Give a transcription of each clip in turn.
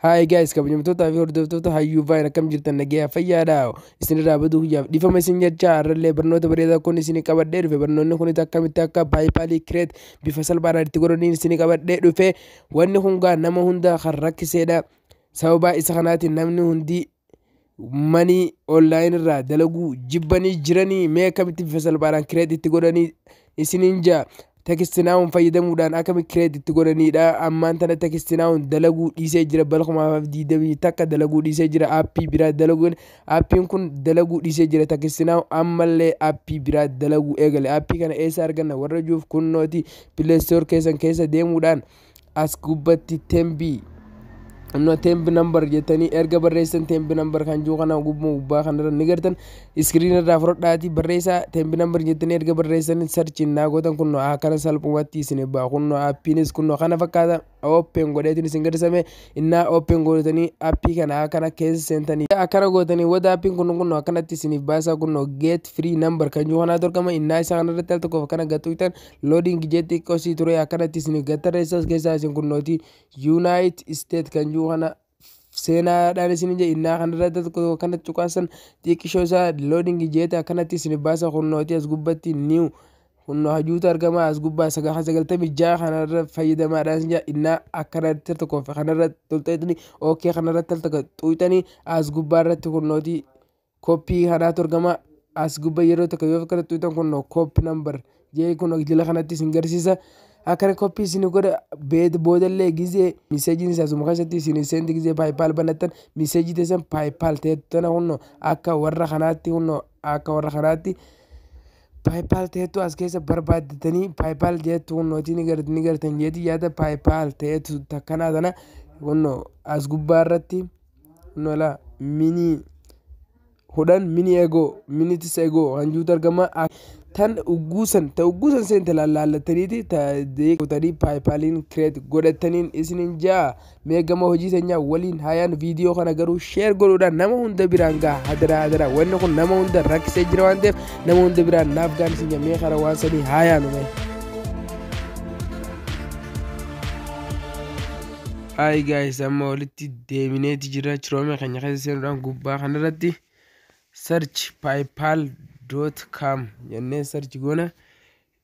Hi guys, kabajamtootaa fi hordoftoota Hayyuu Vine, akkam jirtan? Nagayaa, fayyaadha? Isinirraa baduu guyyaaf dhifama isin jecha. Har'allee barnoota bareedaa kun isin qabadhee dhufe. Barnoonni kunis akkamitti akka PayPalii create bifa salphaadhaan itti godhaniin isin qabadhee dhufe. Wanni kun gaa nama hunda kan rakkiseedha. Sababa isa kanaatiin namni hundi money online irraa dalaguu jibbanii jiranii. Mee akkamitti bifa salphaadhaan create itti godhanii isiniin jaa. TextNow'n fayyadamuudhaan akkami create itti godhaniidha. Ammaan tana TextNow'n dalaguu dhiisee jira. Bara 2021 dalaguu dhiisee jira. Aappii biraa dalaguun, aappiin kun dalaguu dhiisee jira. TextNow ammallee aappii biraa dalaguu eegale. Aappii kana eessa arganna warra juuf, kunnooti Play Store keessan keessa deemuudhaan as gubbatti tembii Innoo temp number jettanii erga barreessan, temp number kan jiru kana gubbaa kanarra ni gartan. Screen irraa fudhadhaatii barreessaa. Temp number jettanii erga barreessan, search naa gootan, kunnoo akkana salphumatti isin ba'a. Kunnoo aappiinis kunnoo kana fakkaata. Open godheetiin isin gadsame. Innaa open godhatanii aappii kana akkana keessa seentanii akkana gootanii wada, aappiin kun kunnoo akkanatti isiniif baasaa. Kunnoo get free number kan jiru kanaatu argama. Innaa isa kanarratti al tokkoof akkana gattuutan, loading jeetti qosii ture, akkanatti isiniif gattarreessas. Keessaa isin kunnooti United State kan jiru kana seenaadhaan isin je. Innaa kanarratti tokko akkanatti cuqaasan, xiqqishoo isaa loading jeete akkanatti isiniif baasa. Kunnooti as gubbatti new kunnoo hajuutu argama. As gubbaa 96 kanarra fayyadamaadhaan isin jaa. Innaa akkanatti tokko kanarra tolxeetni okay, kanarratti al tokko xuuxanii as gubbaa irratti kunnooti copy kanaatu argama. As gubbaa yeroo tokko yoo akkana xuuxan, kunnoo copy number jee kun jala kanatti isin garsiisa. Akkana copy isin godha. Beet boodallee gizee messageiin isaa suma keessatti isin seenti. Gizee PayPal banattan, messageii teessan PayPal teettana kunnoo akka warra kanaatti, kunnoo akka warra kanaatti PayPal ta'etu as keessa barbaaddatanii. PayPal jettu kunnootii ni gartan jeeti yaada. PayPal ta'etu takkanaa tana kunnoo as gubbaa irratti kunnoo laa minii 10 minii ago, minutes ago kan jirutu argama. Tan ugguusan ta ugguusan seente laallataniiti ta deequtanii PayPaliin create godhataniin isinin jaa. Mee gama hojii teenyaa waliin hayaan. Viidiyoo kana garuu share godhuudhaan nama hunda biraan gaa. Hadaraa, hadaraa, wanni kun nama hunda rakkisee jira waan ta'eef nama hunda biraan naaf gaan isin jaa. Mee kara waan sanii hayaanu mee. Hi guys, amma walitti deemineeti jira. Chrome keenya keessa seenuudhaan gubbaa kanarratti search paypal.com jennee search goona.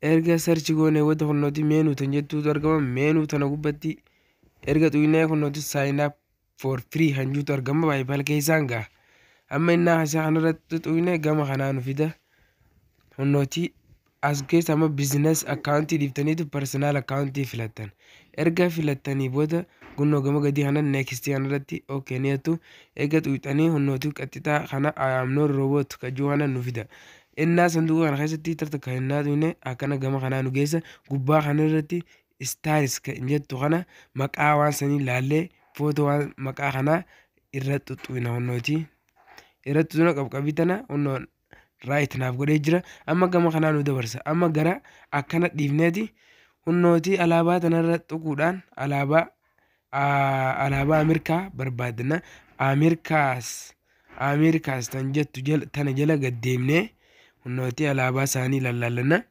Erga search goone wanta kunnooti menu tan jettuutu argama. Menu tana gubbatti erga xuqnee, kunnooti sign up for free kan jettu argama. PayPal keessaan gaa amma innaa isa kanarratti xuqnee gama kanaa nu fida. Kunnooti as keessa amma business accountii dhiiftaniitu personal accountii filattan. Erga filattanii booda kunnoo gama gadii kana next kanarratti okay ni jettu. Erga xuqxanii, hunnootii qaxxixaa kana "I am not robot" kajuu kana nu fida. Innaa sanduuqa kana keessatti tartakka innaa xuqne, akkana gama kanaa nu geessa. Gubbaa kanarratti stars kan jettu kana maqaa waan sanii laallee footoo waan maqaa kanaa irra xuxxuqna. Hunnootii irra xuxxuqna. Qabqabii tana hunnoon right naaf godhee jira. Amma gama kanaa nu dabarsa. Amma gara akkana dhiifneeti hunnootii alaabaa tanarra tuquudhaan alaabaa Ameerikaa barbaadna. Ameerikaas tan jettu tana jala gaddeemnee hunnootii alaabaa isaanii lallaallanna.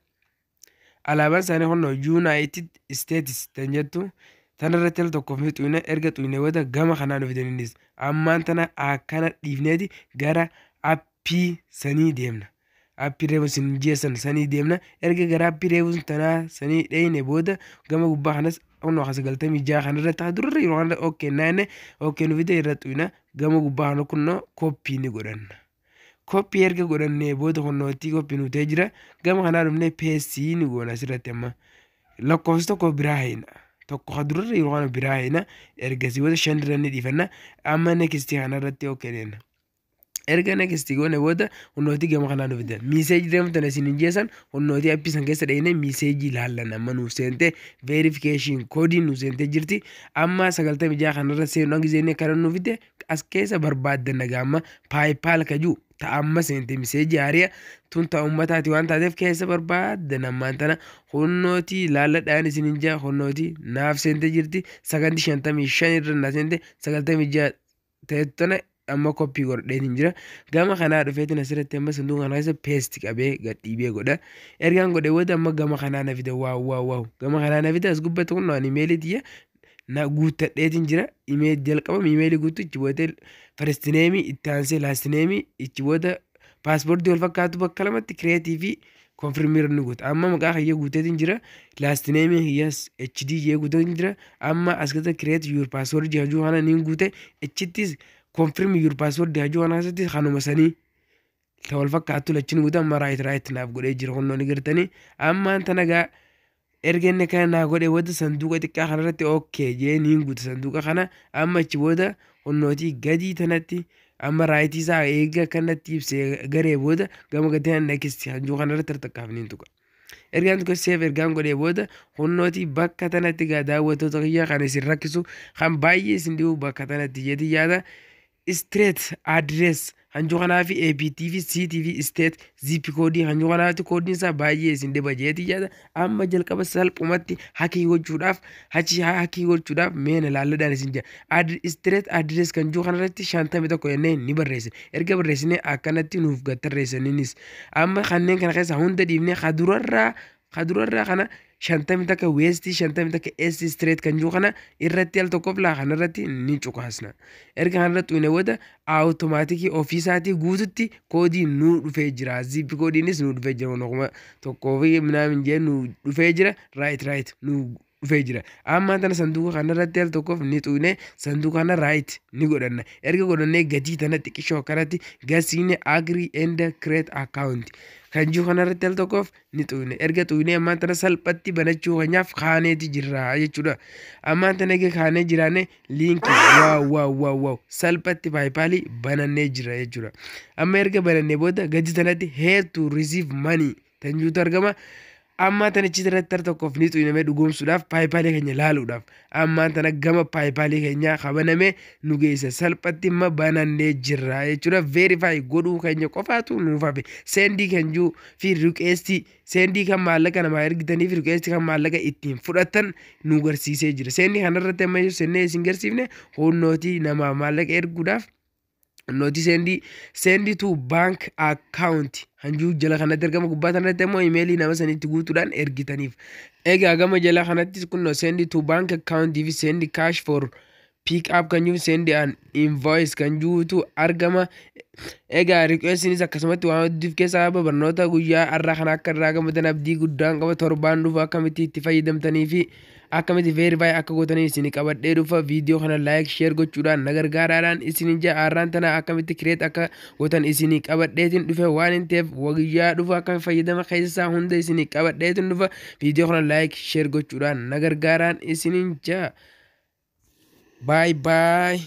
Alaabaan isaanii hunnoo United States tan jettu tanarratti al tokkoof ni xuyna. Erga xuyne booda gama kanaa nu fidan. Innis ammaan tana akkana dhiifneeti gara appii sanii deemna. Appii reefu isin jeessan sanii deemna. Erga gara appii reefu tanaa sanii dheeyne booda, gama gubbaa kanas kunoo 96 kanarratti haa durri yeroo kana okay naanne okay nu fide, irra xuyna. Gama gubbaa kana kunoo copy ni godhanna. Copy erga godhannee booda, kunnootti copy nu ta'ee jira. Gama kanaa dhufnee paste ni goona. Asirratti amma lakkoofsa tokko biraa hayna. Tokko haa durarra yeroo kana biraa hayna. Ergasii booda 5 irra ni dhiifanna. Amma next kanarratti okay jenna. Erga next goone booda, hunnootii gama kanaa nu fida. Messageii deemu tana isin hin jeessan. Hunnootii appii san keessa dheenee messageii ilaallan. Amma nuuf seente, verification codeiin nuuf seentee jirti. Amma 96 kanarra seenuu giseenee kana nu fide. As keessa barbaaddan nagaa amma PayPal kajuu ta'a. Amma seente messageii haariya tun ta'a ummataati waan taateef keessa barbaaddan. Ammaan tana hunnootii ilaalladhaan isin hin jaa. Hunnootii naaf seentee jirti. Sagantii 55 irra na seente. 96 ta'etu tana amma copy godhadheen hin jira. Gama kanaa dhufeetiin asirratti amma sanduuqa kana keessa paste qabee gadhiibee godha. Ergaan godhe booda amma gama kanaa na fida. Wow, wow, wow, gama kanaa na fida. As gubbatti kun ani emailii tiyya Na guuttadheetiin jira. Email jalqaba emailii guutuu, ichi booda first nameii, itti aansee last nameii, ichi booda passwordii wal fakkaatu bakka lamatti createii fi confirmiirra ni guuta. Amma maqaa kiyya guuteetiin jira. Last nameii kiyyas HD jee guuteetiin jira. Amma as keessa create your password hajuu kana niin guute. Achittis confirm your password hajuu kana keessatti kanuma sanii ta wal fakkaattu lachin guute. Amma right naaf godhee jira, kunnoo ni gartanii. Ammaan tana gaa erga inni kana naa godhe booda sanduuqa xiqqaa kanarratti okay jee niin guute sanduuqa kana. Amma achi booda hunnootii gadii tanatti amma rightii isaa eega kanatti ibsee garee booda gama gadii next hanjuu kanarratti tartakkaaf niin tuqa. Ergaan tuqa, save ergaan godhee booda hunnootii bakka tanatti gaa daawwattoota kiyya, kan isin rakkisu, kan baay'ee isin dhibu bakka tanatti jeeti yaada. Street address hanjuu kanaa fi APT fi city fi state zip codeii hanjuu kanaatti koodiin isaa baay'ee isin dhiba jeeti yaada. Amma jalqaba salphumatti hackii gochuudhaaf, hachi hackii gochuudhaaf meena laalladhaan isin jira. Street address kan jiru kanarratti 51 jennee ni barreessine. Erga barreessine akkanatti nuuf gattarreessaniinis amma kanneen kana keessa hunda dhiibnee kadurarraa kana 51 West 51 S Street kan jiru kana irratti al tokkoof laa kanarratti ni cuqaasna. Erga kanarratti xuyne booda automaticii ofiisaatii guututti koodii nuu dhufee jira. Zip codeiinis nuu dhufee jira. Kuma tokkoo fi minaamin jee nuu dhufee jira. Right nuu dhufee jira. Amma tana sanduuqa kanarratti al tokkoof ni xuyne, sanduuqa kana right ni godhanna. Erga godhannee gatii tana xiqqishoo akkanatti gasiine agree and create account kan jiru kanarratti al tokkoof ni xuyne. Erga xuyne ammaan tana salphatti banachuu keenyaaf kaaneeti jirra jechuudha. Ammaan tana eega kaanee jiraanne linkii wow wow wow wow, salphatti PayPalii banannee jira jechuudha. Amma erga banannee booda gadi tanatti here to receive money kan jirutu argama. Ammaa tana achi irratti al tokkoof ni xuyinamee dhugoomsuudhaaf, PayPalii keenya laaluudhaaf ammaan tana gama PayPalii keenyaa kabanamee nu geessa. Salphatti imma banannee jirra jechuudha. Verify godhuu keenya qofaatu nuuf hafe. Sendii kan jiru fi requestii, sendii kan maallaqa namaa ergitanii fi requestii kan maallaqa ittiin fudhatan nu garsiisee jira. Sendii kanarratti ammayyuu sennee isin garsiifne hunnootii namaa maallaqa erguudhaaf nootii send to bank account hanjuu jala kanatti argama. Gubbaa kanatti immoo emailii nama sanitti guutuudhaan ergitaniif. Egaa gama jala kanattis kunno send to bank account fi send cash for pick up kan jiru, send an invoice kan jirutu argama. Egaa requestiinis akkasumatti waan hedduuf keessaa qaba. Barnoota guyyaa har'aa kana akka irraa gammadan abdii guddaan qaba. Torbaan dhufu akkamitti itti fayyadamtanii fi akkamitti verify akka gootanii isin qabadhee dhufa. Viidiyoo kana like, share gochuudhaan na gargaaraadhaan isin jaa. Har'aan tana akkamitti create akka gootan isin qabadheetiin dhufe waan hin ta'eef, guyyaa dhufu akka fayyadama keessaa hunda isin qabadheetiin dhufa. Viidiyoo kana like, share gochuudhaan na gargaaraan isin jaa. Bye bye.